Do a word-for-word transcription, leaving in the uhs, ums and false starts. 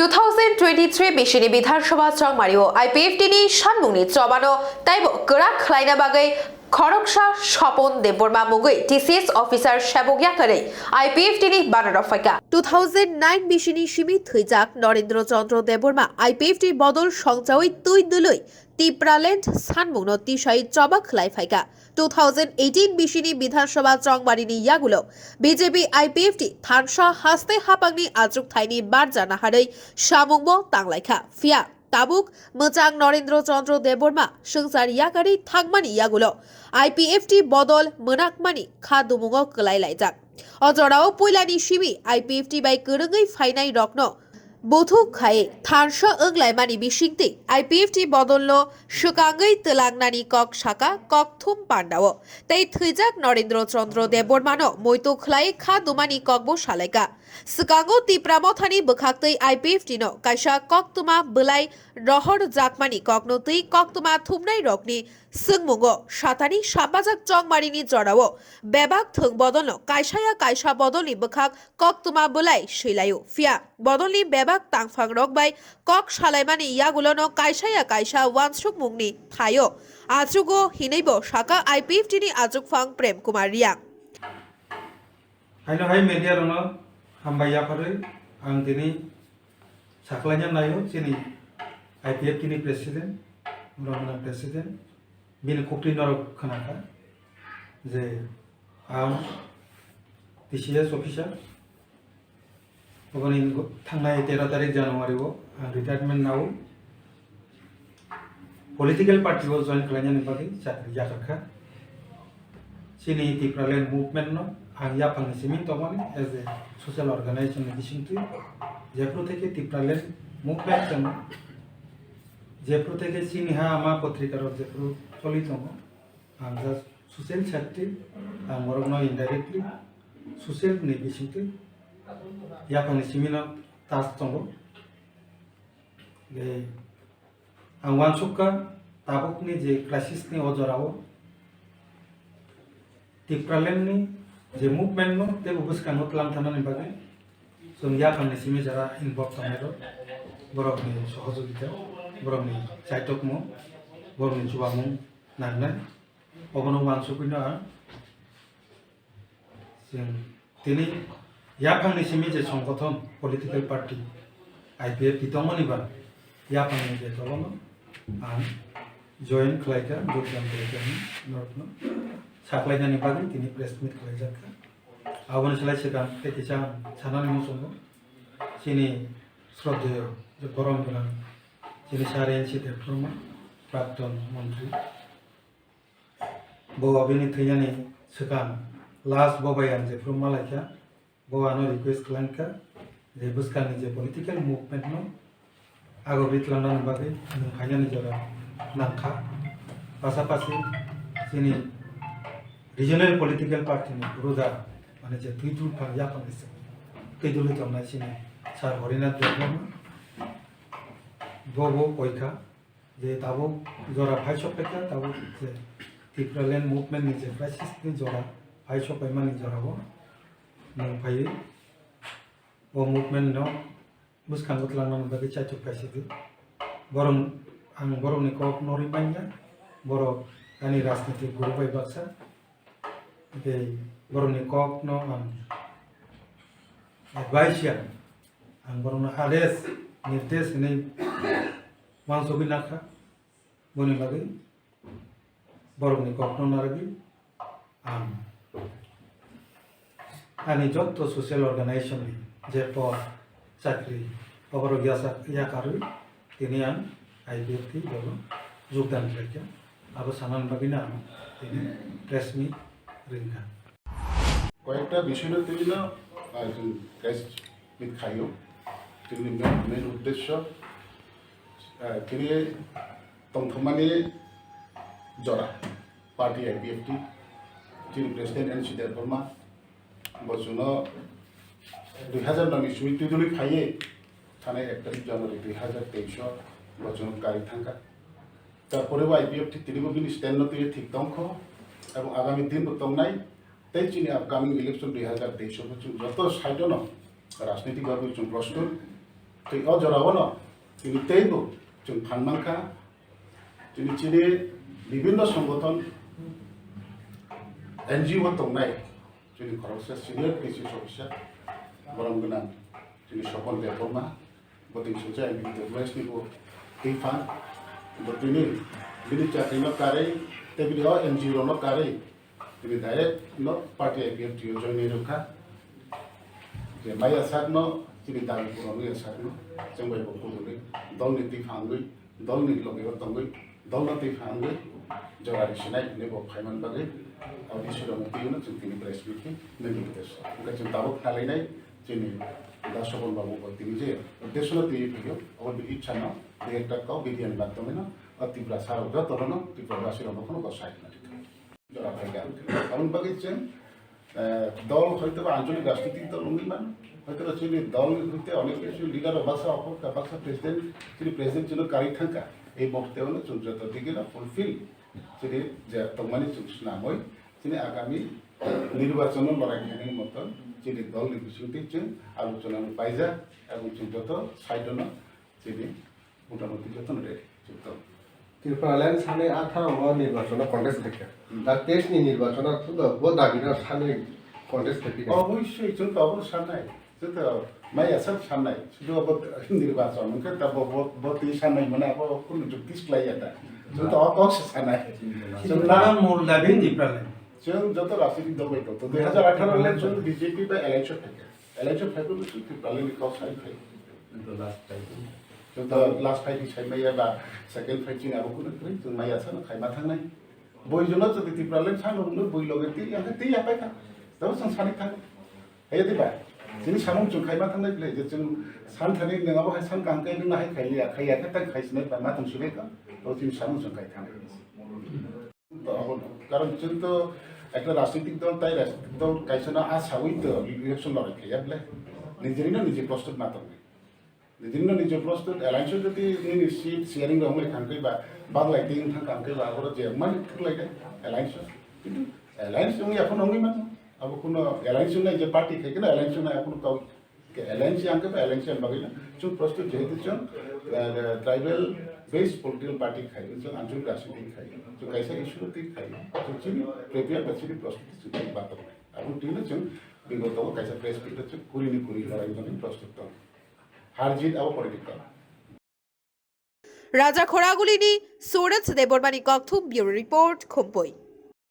Two thousand twenty-three bisini Bidhan Sabha chongmario I P F T ni sanmungni chobano taibo kwrak khlaina bagwi khoroksa Sopon Debbarma mungwi T C S officer sebok yakarwi I P F T ni banaro phaikha. Two thousand nine bisini simi thwijak Narendra Chandra Debbarma I P F T bodol songchawi twi dului Tipraland sanmungno tisai choba khlai phaikha. Two thousand eighteen bisini Bidhan Sabha chongmarini yagulo B J P I P F T thansa haste hapangni achuk thaini barja naharwi samungbo tanglaikha. Phiya tabuk mwchang Narendra Chandra Debbarma swngchar yakarwi thangmani yagulo I P F T bodol mwnakmani kha dumungo kwlai laijak. O jorao puilani simi I P F T bai kwrwngwi phainai rokno buthuk khai thansa wnglaimani bisingtwi I P F T bodolno swkangwi twlangnani kok saka kokthum pandao tei thwijak Narendra Chandra Debbarmano muitu khlai kha dumani kokbo salaikha. Swkango Tipra Mothani bwkhaktwi I P F T no kaisa koktwma bwlai rohor jakmani kokno twi koktwma thumnai rokni swngmungo satani sambajak chongmarini jorao bebak thwng bodolno kaisa ya kaisa bodolni bwkhak koktwma bwlai swilaio. Phiya bodolni bebak tangphangrok bai kok salaimani yagulono kaisa ya kaisa uansukmungni thaio achugo hinwibo saka I P F T ni achukphang Prem Kumar Riang. Haino hai media rokno hambai yapharwi ang tini saklaina naio chini I P F T ni president, Ramana president, bini khuktwi norok khnakha je ang T C S officer, oboni thangnai tero tarik January o ang retirement nao. Political party o join khlainani bagwi chakri yakarkha. Chini Tipraland movement no ang yaphangni simi tongmani as a social organization ni bisingtwi jephru theke Tipraland movement chwng jephru theke chini ha ama potrika rok jephru choli tongo, ang just social safety ang borokno indirectly social ni bisingtwi yaphangni simi no tas tongo. Ang uansukha, tabukni je crisis ni o jorao Tipraland ni je movement no teibo bwskango twlang thanani bagwi chwng yaphangni simi jora involve tongnai rok, borokni sohojogita, borokni chaitokmung, borokni chubamung nangnai, obono uansukwi no ang Chwng tini yaphangni simi je songgothon political party I P F T tongmani ba yaphangni je tongmano ang join khlaikha, jogdan khlaikha hwnwi norokno saklainani bagwi tini press meet khlaijakha. Aboni slai swkang tei kisa ang sanani muchungo chini shraddheyo je borom gwnang chini Sir N C Debbarma, Prakton Montri. Bo bini thwinani swkang last bo bai ang jephru malaikha, bo ano request khlaikha je bwskangni je political movement no agobri twlangnani bagwi nwng phainani jora nangkha. Pasapasi chini regional political party ni puroda mane je twi dul phang yaphang ni se twi dul tongnai chini Sir Horinath Debbarma bo bo koikha. Je tabuk jora phai sok paikha, tabuk je Tipraland movement ni je crisis ni jora phai sok paimani jora o nwng phaiwi o movement no bwskango twlangna bagwi chaitok kaisa di. Borok ang borokni kok no rimanya, borok ani rajnitik guru bai baksa. Tei borokni kok no ang advice ya, ang borokno ades nirdes hinwi uansugwi nakha. Boni bagwi borokni kokno narwgwi ang ani jotto social organization ni je por chakri oborok yasa yakarwi tini ang I P F T dolo jogdan khlaikha. Abo sanani bagwino ang tini press meet ringkha. কয়েকটা বিষয় নিয়ে তুই না, আহ, একজন press meet খাইও। Chini main, main uddesho, ah, chini tongthokmani jora, party I P F T, chini president N C Debbarma, bo chwngno dui hazar noi ni simi twi dului phaiwi thanai ek tarik January dui hazar teis o bo chwngno kwrwi thangkha. Tarpore bo I P F T tini bo bini stand no twi thik tongkho, ebong agami din bo tongnai. Tei chini upcoming election dui hazar teis o bo chwng joto side o no rajnitik bagwi chwng prostur. Tei o jorao no tini teibo chwng phan mankha, tini chini bibinno songothon, N G O tongnai, chini khoroksa senior K C S officer, borom gwnang chini Sopon Debbarma, bo tini sujai M P W S ni bo tei phan, bo tini bini chakri no karwi, tei bini o N G O rok no karwi, tini direct no party I P F T o join ni rwkha. Je maya sakno, chini dabi puron ya sakno, chwng bai bo kubuni, dol ni twi phangwi, dol ni loge o tongwi, dol no twi phangwi, jora ri sinai hinwi bo phaiman bagwi, audio siro no twi no chwng tini press meet khe nini uddesho. Hwnkhe chwng tabuk khna lainai, chini da Sopon babu bo tini je uddesho no twi phaiyo, abo bini ichha no, bini ekta kok, bini ani maddhome no, o Tripura sarok joto no, Tripura basi rok no kheno bo sai khna thwkha. Jora phaikha. Aboni bagwi chwng, eh, dol hoytoba anchalik rajnitik dol wngwi mano. Hoytoba chini dol ni hoite onek kisu leader rok baksa okhorkha, baksa president, chini president chwngno karwi thangkha. Ei muhurte ono chwng joto digi no fulfill chini je tongmani chwng swnamwi chini agami nirbachon no lorai khainani moto chini dol ni bisingtwi chwng alochona no paijak, ebong chwng joto side no chini motamuti jotono ready, chwng tong. Tipraland sanwi atharo o nirbachon o contest khaikha. Hmm. Da teis ni nirbachon o bo dabi no sanwi contest khaikha. Obviously, chwng to obono sanai. Chwng to maya sak sanai. Sudu abo nirbachon, hwnkhe ta bo, bo, bo twi sanai mane abo kunu jukti se klaiya ta. Chwng to o kok se sanai. Chwng Tipraland mul dabi Tipraland. Chwng joto rajnitik dol bai tong. Dui hajar atharo le chwng B J P bai alliance o phaikha. Alliance o phaibo chwng Tipraland ni kok sai phai. Chwng to last fight. Chwng to last fight ni sai maya ba second fight chini abo kunu kwrwi chwng maya sano khaima thangnai. Boi jono chwng Tipraland sano hwnwi boi loge twi, ang twi ya paikha. Tabo chwng sani thang. Hai di ba? Chini samung chwng khaima thangnai bwle je chwng san thani nwng abo hai san kaham khe nwng hai khai liya, khai ya khe tang khai sinai ba ma tong sinai ka. Tabo chini samung chwng khai thangnai. To abo no. Karon chwng to ekta rajnitik dol tai rajnitik dol kaisa no a sawi to election lorai khaiya bwle. Nijini no niji prostut ma tongnai. Nijini no niji prostut alliance o jodi nini seat sharing rok wngwi thang khe ba baglai twi wng thang kang khe ba abo je mani thuklai khe alliance o. Kintu alliance wngwi aphano wngwi mano. Abo kuno alliance wngnai je party khai khe no alliance wngnai aphano kau Ke alliance ang khe alliance ang bagwi no chwng prostut jehetu chwng, eh, tribal based political party khai, chwng anchalik rajniti khai, chwng kaisa issue twi khai, chwng chini prepare ba chini prostut chwng twi ba tongnai. Aboni twi no chwng bigoto o kaisa press meet o chwng kuri ni kuri horai mani prostut tong. Har jit abo political. Raja Khoragulini Suraj Debbarmani Kokthum, Bureau Report, Khumpui.